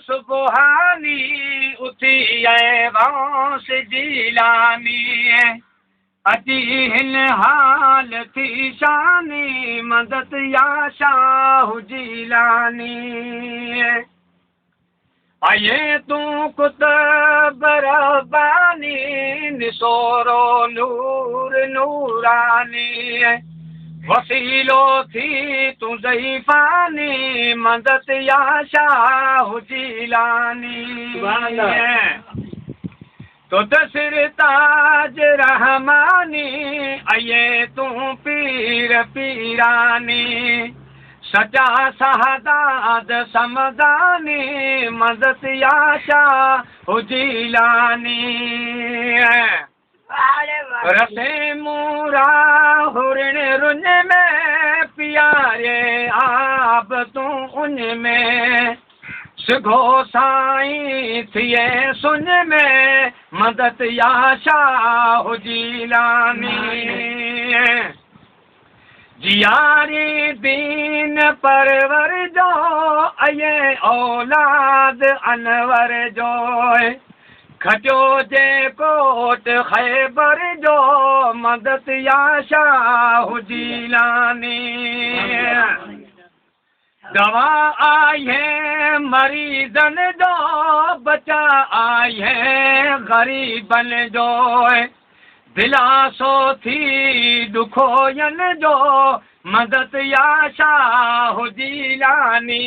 سبحاني اٿي اي غوث جيلاني اچي هن حال ٿي شاني مدد يا شاهه جيلاني آئي تون قطب رباني نسورو نور نوراني وسيلو ٿي تون ضعيفاني مدد يا شاهه جيلاني تو ته سر تاج رحماني اي تون پير پيراني سچا سهداد سمداني مدد يا شاهه جيلاني رسي مون راهه رڃ ۾ پياري آب تون اڃ ۾ سگهو سائين ٿئي سڃ ۾ مدد يا شاهه جيلاني جياري دين پرور جو اي اولاد انور جو کٽيو جي ڪوٽ خيبر جو مدد يا شاهه جيلاني دوا آهي مريضن جو بچا آهي غريبن جو دلاسو ٿي ڏکوين جو مدد يا شاهه جيلاني.